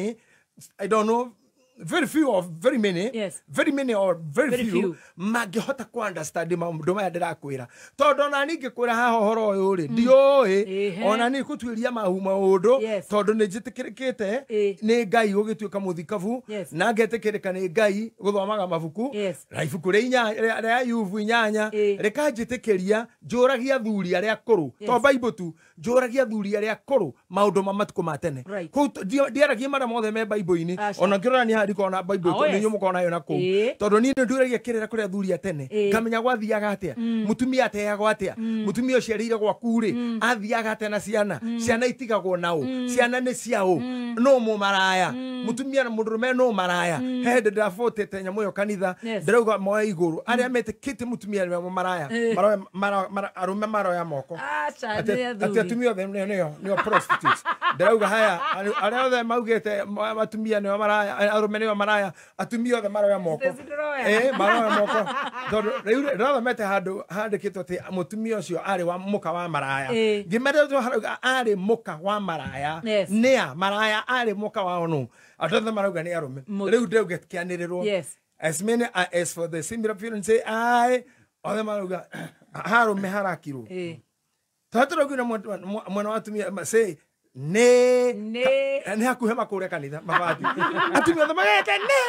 I don't know, very few or very many. Yes. Very many or very, Very few, few. mangĩhota ku understand maũndũ maya ndĩrakwĩra, tondũ ona niĩ ngĩkwĩra haha ũhoro ũyũ rĩ, ndiũĩ. Ona niĩ gũtuĩria mahu maũndũ, tondũ nĩ njĩtĩkĩrĩkĩte nĩ Ngai gũgĩtuĩka mũthikabu, na ngetĩkĩrĩka nĩ Ngai gũthomaga mabuku, na ibuku rĩa rĩa Ayubu 8 rĩkanjĩtĩkĩria njũragia athuri arĩa akũrũ, to Bible tu, njũragia athuri arĩa akũrũ maũndũ ma matukũ ma tene. Right. Kũu ndiaragia marĩa mothe me Bible-inĩ. Aca. Ona ngĩrora nĩ handiko ona Bible, Oh, nĩ yes. inyuĩ mũkoragwo nayo na kũu, tondũ niĩ nĩ nduragia kĩrĩra kũrĩ athuri a tene, ngamenya gwathiaga atĩa, mũtumia ateagwo atĩa, mũtumia ũciarĩire gwaku rĩ athiaga atĩa na ciana, ciana itigagwo naũ, ciana nĩ ciaũ, no mũmaraya mũtumia na mũndũrũme no maraya. He hĩndĩ ndĩrabũtĩte nyamũ ĩyo kanitha, ndĩrauga moe igũrũ arĩa metĩkĩtie mũtumia nĩwe mũmaraya. Arũme maroya moko. Aca, Atĩ nĩ atĩ athuri. atumia othe nĩo prostitutes. Ndĩrauga haya, arĩa othe maugĩte atumia nĩo maraya, arũme nĩo maraya, atumia othe maroya moko. Stacy ndĩroya. Maroya moko, tondũ rĩu ndĩrathomete handũ handĩkĩtwo atĩ mũtumia ũcio arĩ wa mũka wa maraya. Ngĩmera harauga arĩ mũka wa maraya. Nĩa maraya arĩ mũka wao nũ? Andũ othe marauga nĩ arũme. Rĩu ndĩrauga kĩanĩrĩrwo, as many as for the similar feeling say aye. Othe marauga harũme harakirwo. Tondũ tũrauga na mwena wa atumia say nĩ. Nĩ. Nĩ hakuhĩ makũre kanitha mabati, atumia othe magete nĩ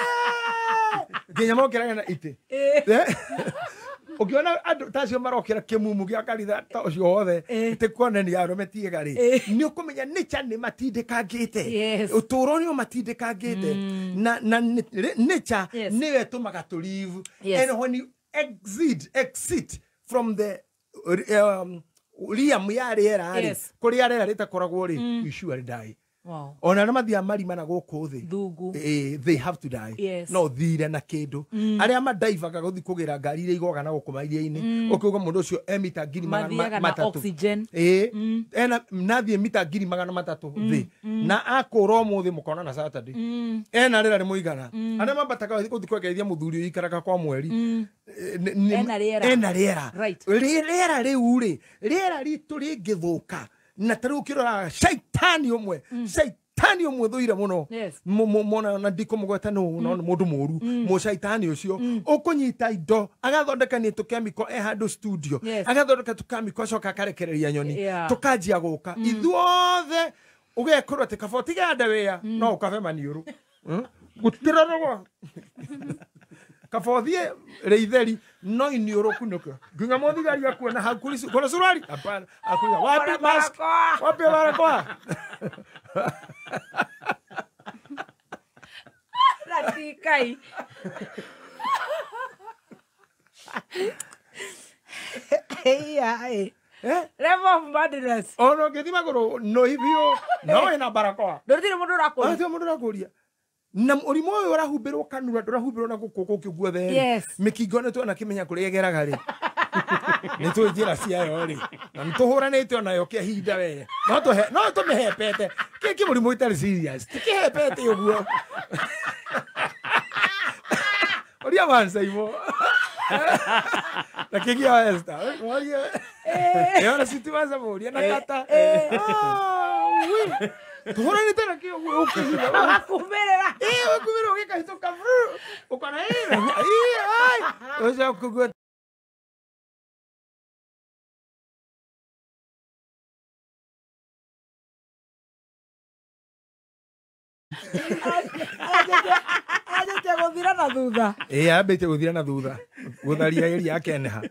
nginya mokĩraga na itĩ. Ũngĩona andũ ta acio marokĩra kĩmumu gĩa kanitha ta ũcio wothe, tĩ kuonania arũme tiega rĩ, nĩ ũkũmenya nature nĩ matindĩkangĩte. Ũtũũro nĩ ũmatindĩkangĩte na nature nĩyo ĩtũmaga tũ live. And when you exit from the realm ya rĩera rĩ, kũrĩa rĩera rĩtakoragwo rĩ, you surely die. Ona arĩa mathiaga marima na gũkũ thĩ, Thungu. They have to die. No thire na kĩndũ arĩa madaivaga gũthiĩ kũgĩra ngari iria igoga na gũkũ mairia-inĩ, ũkiuga mũndũ ũcio e mita ngiri magana Mathiaga na matatũ. oxygen. Ena nathiĩ mita 300,000 thĩ na akũra ũmũthĩ mũkona na Saturday ena rĩera rĩmũigana. Arĩa mambataga gũthiĩ kwegeithia mũthuri ũyũ ikaraga kwa mweri, Ena rĩera. Ena rĩera. Rĩera rĩu rĩ, rĩera ritũ rĩngĩthũka, na ta rĩu ũkĩroraga caitani ũmwe, caitani ũmwe thũire mũno, mona na ndikũmũgweta nũ, no nĩ mũndũ mũru, mũcaitani ũcio ũkũnyita indo agathondeka nĩ tũkemiko e handũ studio, agathondeka tũkemiko, acoka akarekereria nyoni, tũkanjia gũka ithuothe, ũgekorwo atĩ kaba ũtige wĩa no ũkabe maniũrũ. Gũtirorogwo kaba ũthiĩ rĩitheri no iniũrũ kunũka nginya mũthigari akuona hau kuna suruali, hapana, akuuga wapi Kuna mask, barakoa. Wapi barakoa? Na ti Ngai. Iya, eh. Eh? Level of madness. Ona ũngĩthiĩ magũrũ no biũ no wĩna barakoa. Ndũtirĩ mũndũ ũrakũria. Atĩ mũndũ ũrakũria na mũrimũ ũyũ ũrahumbĩrwo kanua, ndũrahumbĩrwo na gũkũ gũkĩ guothe rĩ. Mĩkingo nĩ tuona kĩmenya kũrĩa ĩgeraga rĩ, nĩ tũĩ njĩra ciayo rĩ, na nĩ tũhũranĩte onayo kĩa ihinda we, no tũmĩhepete kĩ kĩ mũrimũ itarĩ serious, tikĩhepete ũguo ũria mancaimo na kĩgia Esther ũrie ĩyo na citi manca mũrie na kata. Ah, ui. Tũhũranĩte na kĩo ũguo ũkĩhiga. Agakumĩrĩra. Wakumĩra ũgĩkahĩtũka ũkona ai ũcio kũgua. Anjĩtie gũthira na thutha. Ambĩtie gũthira na thutha, gũtharia area ya Kenha,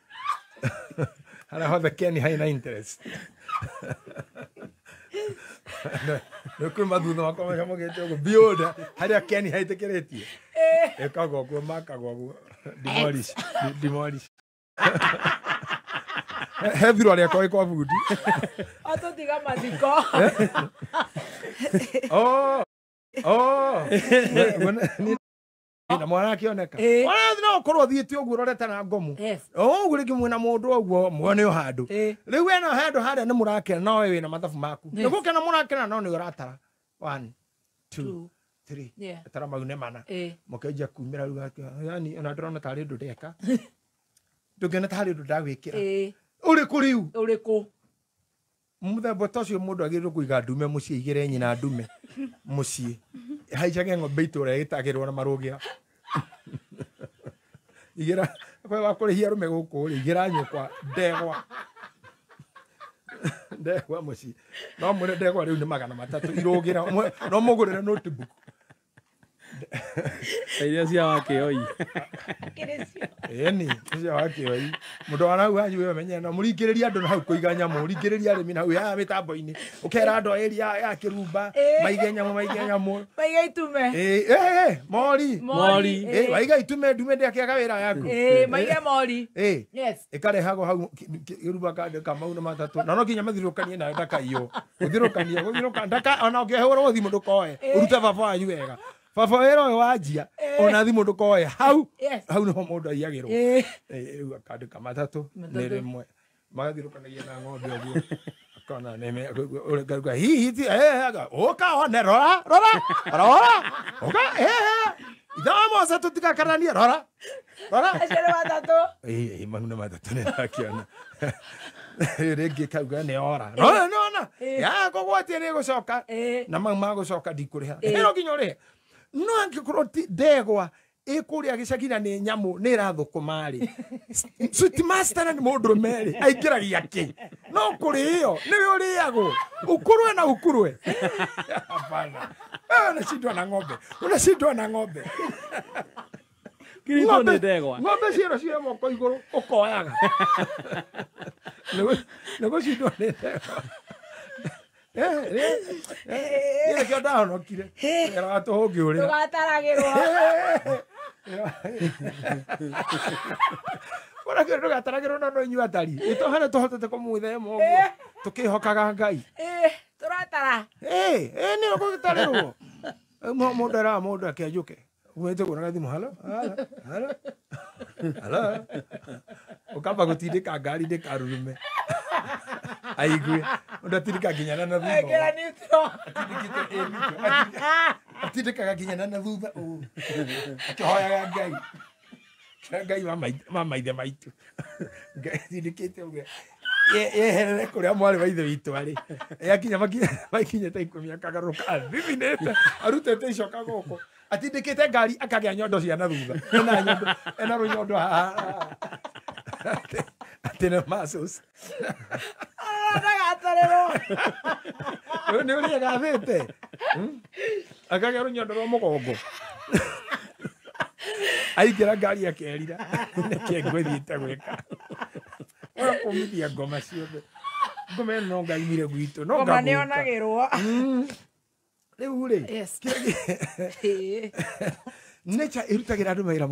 harĩa hothe Kenha ina interest nĩ kwĩ mathutha makwa macamũkĩte ũguo beyond harĩa Kenha ĩtĩkĩrĩtie, ĩkagwo ũguo, makagwo ũguo, demolish, demolish he thirwa rĩakwa ĩ kwa bundi. Atũtiga mathiko. Oh. Na mwana akĩoneka. Ona no ũkorwo ũthiĩte ũguo ũrorete na ngomu. Ũguo rĩngĩ mwĩna mũndũ ũguo muone o handũ. Rĩu we no handũ harĩa nĩ mũrakena, no we wĩna mathabu maku. Nĩ gũkena mũrakena, no nĩ ũratara. 1, 2, Two. 3. Tara mau nĩ mana. Mũkenjia kumĩra rĩu, yani ona ndĩrona tarĩ ũndũ ndeka. Ndũngĩona tarĩ ũndũ ndagwĩkĩra. Ũrĩkũ rĩu? Ũrĩkũ? Mũthemba ta ũcio mũndũ agĩrĩirwo kũiga ndume mũciĩ, igĩre nyina ndume mũciĩ. Haicage ng'ombe itũra ĩtagĩrwo na marũgĩra. Igĩra kwa wa kũrĩhia arũme gũkũ rĩ, igĩra nyũkwa ndegwa. Ndegwa mũciĩ. No mwĩre ndegwa rĩu nĩ 300 irũgĩra. No mũgũrĩre notebook. Iria cia wakĩoi. Ĩni, cia wakĩoi. Mũndũ wa hau wanyu we menye no mũringĩrĩrie andũ na hau kũiga nyamũ, ringĩrĩrie arĩmi na hau ya mĩtambo-inĩ. Ũkera andũ a area ya Kĩrumba maige nyamũ, maige nyamũ. Maige itume. Mori. Mori. Waiga itume ndume ndĩakĩaga wĩra yaku. Maige mori. Yes. Ĩkarehagwo hau Kĩrumba kandĩka mau na matatũ. Na no nginya mathirũkanie nayo ndakaiywo. Gũthirũkania, gũthirũka ndaka ona ũngĩhũrwo thimũ ndũkoe. Ũrute baba wanyu wega. Baba wĩra ũyũ wanjia ona thimũ ndũkoe hau hau nĩho mũndũ aiyagĩrwo. Rĩu akandĩka matatũ nĩ rĩmwe magathirũkanagia na ng'ombe ũguo akona nĩme ũreka hihi ti ũka one rora rora rora ũka ithaa mose tũtigakaranie rora rora acio nĩ matatũ. Mau nĩ matatũ nĩ ndakĩona. Rĩngĩ kauga nĩ ora rora nĩwona ya kũgwatia nĩ gũcoka na mau magũcoka ndikũrĩha ĩno nginya ũrĩhe. No angĩkorwo ti ndegwa ĩkũrĩa gĩcagi na nĩ nyamũ nĩ ĩrathũkũma rĩ, sweet master na nĩ mũndũrũme rĩ aingĩragia kĩ? No kũrĩo nĩwe ũrĩagwo ũkũrwe na ũkurwe. Hapana, wewe unashindwa na ng'ombe, unashindwa na ng'ombe. Kirito nĩ ndegwa. Ng'ombe ciero cia moko igũrũ ũkoyaga. Nĩ gũcindwo nĩ ndegwa. Nĩkĩo ndahonokire. Wĩra wa tũhũ ngĩũrĩra. Ndũgataragĩrwo. Kũrĩa kĩndũ ndũgataragĩrwo no no inyuĩ atari. Ĩtũhana tũhotete kũmwĩthema ũguo. Tũkĩhokaga Ngai. Tũratara. Nĩ ũgũgĩtarĩrwo. Mũndũ eraga mũndũ akĩanjũke. Umĩte kuona gathimũ halo halo halo halo. Ũkamba gũtindĩka ngari ndĩkarurume. Aigue. Mũndũ atindĩka nginya na thutha. Ekĩra neutral. Atindĩkĩte atindĩkaga nginya na thutha ũũ. Akĩhoyaga Ngai. Ngai wa maithe maitũ. Ngai atindĩkĩte ũguo. Yeherere kũrĩa mwarĩ wa ithe witũ arĩ. Yakinya makinyĩte 10 akagarũrũka athithinĩte arutĩte icoka gũkũ. Atindĩkĩte ngari akagĩa nyondo cia na thutha. Ena nyondo, ena rũnyondo haha. Atĩ nĩ muscles. Ndagatarĩrwo. Nĩ ũrĩa gathĩte. Akagĩa rũnyondo rwa mũgongo. Aingĩra ngari akerira. Nĩkĩ ngũthiĩte gwĩka. Ora kũmithia ngoma ciothe. Ngoma ĩno no ngaimire gwitũ. No ngoma nĩonagĩrwo. Rĩu rĩ. Nature ĩrutagĩra andũ mawĩra.